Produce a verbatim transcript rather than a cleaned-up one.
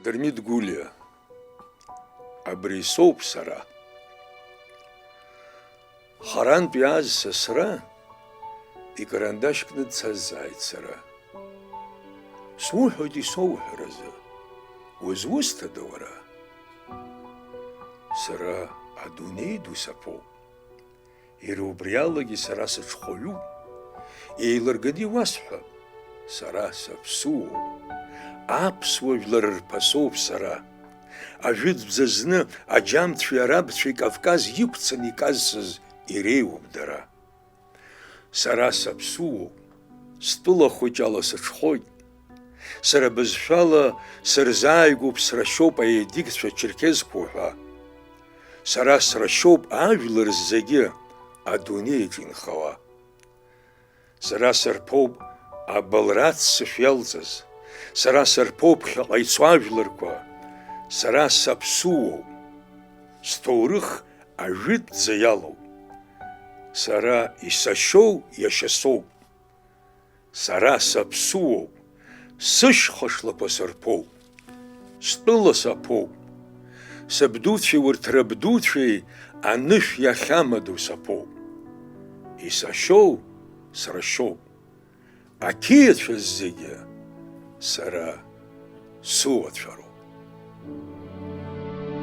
Дырмит Гәлиа. Абри соуп сара. Харантә иааз сасра икарандашь кны дсазҵааит сара. Суҳәоит исоуҳәаразы, узусҭада уара? Сара адунеи ду саԥоуп. Иара убри алагьы сара сыҽхәаҩуп. Еилырганы иуасҳәап, сара саԥсуоуп. Аԥсуа жәлар рԥасоуп сара. Ажәытәӡа зны аџьамцәеи арабцәеи Кавказ иқәцаны иказсыз иреиуоуп дара. Сара саԥсуоуп, стәыла хәыҷ ала сыҽхәоит. Сара бызшәала сырзааигәоуп срашьоуп аедикцәа черкезқәоу ҳәа. Сара срашьоуп ажәлар зегьы адунеиаҿ инхауа. Сара сырԥоуп абылра аццышә иалҵыз, сара сырԥоуп ԥхьаҟа ицо ажәларқәа, сара саԥсуоуп, сҭоурых ажәытәӡа иалоуп. Сара исашьоу иашьа соуп. Сара саԥсуоуп, сышьха шлақәа сырԥоуп. Стәыла саԥоуп. Сабдуцәеи урҭ рабдуцәеи анышә иахьамадоу саԥоуп. Исашьоу срашьоуп. Ақьиацәа зегьы сара суацәароуп.